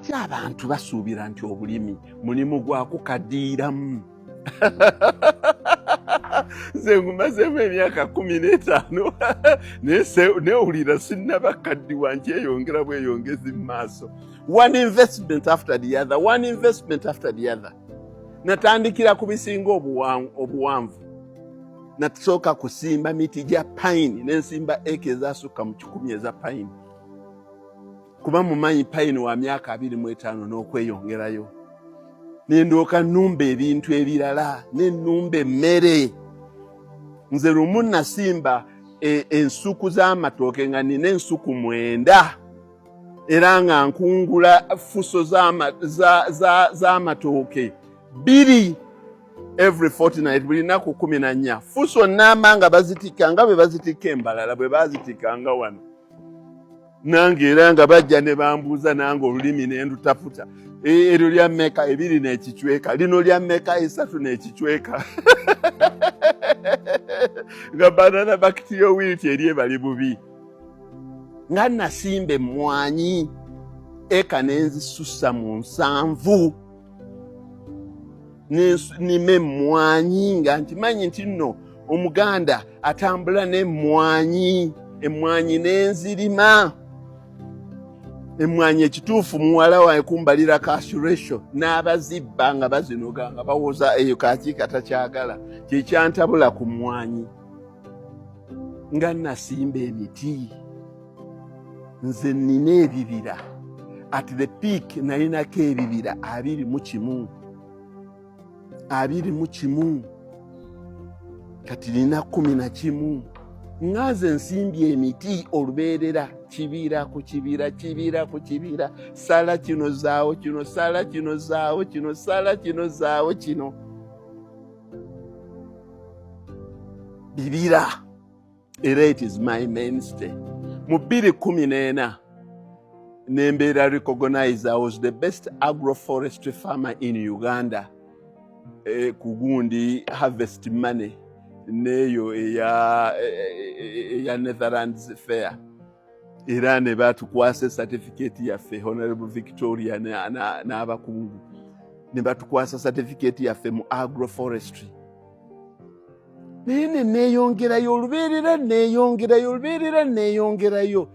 Ate abantu basuubira nti obulimi mulimu gwa kukaddiiramu. Nze ngumazeemu emyaka 15, naye newulira sinnaba kaddiwa, nkyeyongera bweyongezi mu maaso. One investment after the other, one investment after the other. Natandikira ku bisinga obuwanvu. Nasooka kusimba miti gya pine, nensimba eka ezasukka mu 100 eza pine, kuba mumanyi pine wa myaka 25 n'okweyongerayo. Nendooka nnumba ebintu ebirala, nenumba emmere. Nze lumu nasimba ensuku z'amatooke nga nina ensuku 9, era nga nkungula fuso z'amatooke 2 every fortnight, buli nnaku 14. Fuso namba nga bazitikka nga bwe bazitikka embalala, bwe bazitikanga wano. Nange era nga bajja ne bambuuza, nange olulimi ne ndutaputa. Eryo lya mmeka? Ebiri n'ekicweka. Lino lya mmeka? Esatu n'ekicweka. Nga banana bacterial wilt eri ebali bubi. Nga nasimba emmwanyi eka nenzisussa mu 70, nima emmwanyi nga nkimanyi nti nno Omuganda atambula n'emmwanyi. Emmwanyi nenzirima. Emmwanyi ekituufu, muwala wange kumbalira cash ratio n'abazibba nga bazinoga nga bawoza eyo kakiika takyagala, kyekyantabula ku mmwanyi. Nga nasimba emiti, nze nina ebibira. At the peak nalinako ebibira 21, 21. Kati nina 11. Nga nze nsimbye emiti olubeerera, kibira ku kibira, kibira ku kibira, sala kino, zaawo kino, sala kino, zaawo kino, sala kino, zaawo kino, bibira. Era it is my mainstay. Mu 2014 nembeera recognize I was the best agroforestry farmer in Uganda, ku gundi Harvest Money neeyo eya Netherlands Fair. Era ne batukwasa certificate yaffe, Honorable Victoria n'abakungu ne batukwasa certificate yaffe mu agroforestry. Naye ne neeyongerayo olubeerera, neeyongerayo olubeerera, neeyongerayo.